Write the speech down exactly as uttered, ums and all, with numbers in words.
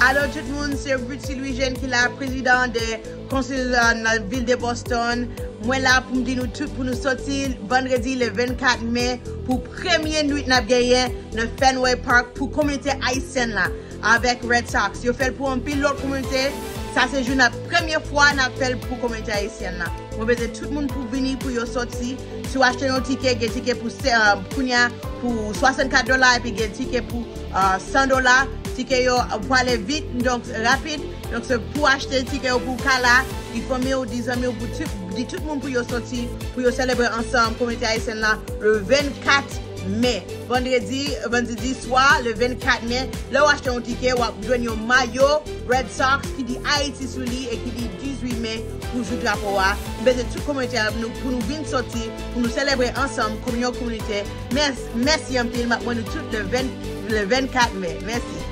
Alo tout moun, se Ruthie Louis Jeune ki la, prezidan de konsil nan vil de Boston. Mwen la pou m di nou tout pou nou soti vandredi le vennkat me pou premye nwit n ap genyen nan Fenway Park pou kominote ayisyèn la avèk Red Sox. Yo fè l pou anpil lòt kominote. Sa se jou n ap premye fwa n ap fè l pou kominote ayisyèn la. Mwen bezwen tout moun pou vini pou yo soti. Si w achte yon tike, gen tike pou se- uh, kounye a pou swasannkat dola epi gen tike pou uh, san dola. Tike yo uh, pwale vit, donk rapid. Donk se pou achte tike yo pou w ka la, di fanmi w, di zanmi w, pou di tout moun pou yo soti, pou yo selebre ansanm kominote ayisyèn la le vennkat me. Vandredi, vandredi swa, le vennkat me, lè w achte yon tike, w ap jwenn yon mayo Red Sox ki di Ayiti sou li e ki di dizuit me pou jou drapo a. M bezwen tout kominote a nou pou nou vin soti, pou nou selebre ansanm kòm yon kominote. Mèsi, mèsi anpil, m ap wè nou tout le ven, le vennkat me. Mèsi.